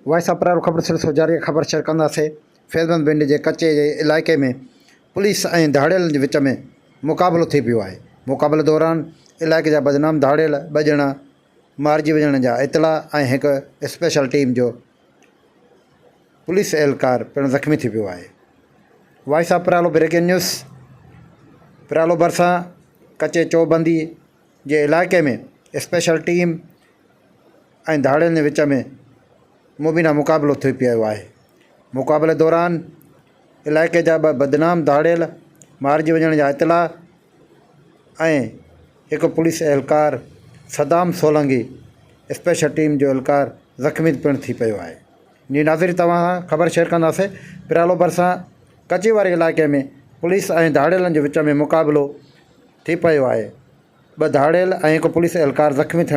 Voice of پرائرو خبر سلسلو جاري آهي خبر شيئر ڪنداسين فيض محمد پنڊ جي ڪچي جي علائقي ۾ پوليس ۽ ڌاڙيلن جي وچ ۾ مقابلو ٿي پيو آهي مقابلي دوران علائقي جا بدنام ڌاڙيل ٻه ڄڻا مارجي وڃڻ جا اطلاع ۽ هڪ اسپيشل ٽيم جو پوليس اهلڪار پڻ زخمي ٿي پيو آهي voice of Paralo breaking news Paralo ڀرسان ڪچي چوبندي جي علائقي ۾ اسپيشل ٽيم ۽ ڌاڙيلن جي وچ ۾ مبينا مقابلو ٿي پيو آهي. مقابلي دوران علائقي جا ٻه بدنام ڌاڙيل مارجي وڃڻ جا اطلاع ۽ هڪ پوليس اهلڪار صدام سولنگي اسپيشل ٽيم جو اهلڪار زخمي پڻ ٿي پيو آهي. جي ناظرين توهان سان خبر شيئر ڪنداسين پرالو ڀرسان ڪچي واري علائقي ۾ پوليس ۽ ڌاڙيلن جي وچ ۾ مقابلو ٿي پيو آهي. ٻه ڌاڙيل ۽ هڪ پوليس اهلڪار زخمي ٿيڻ.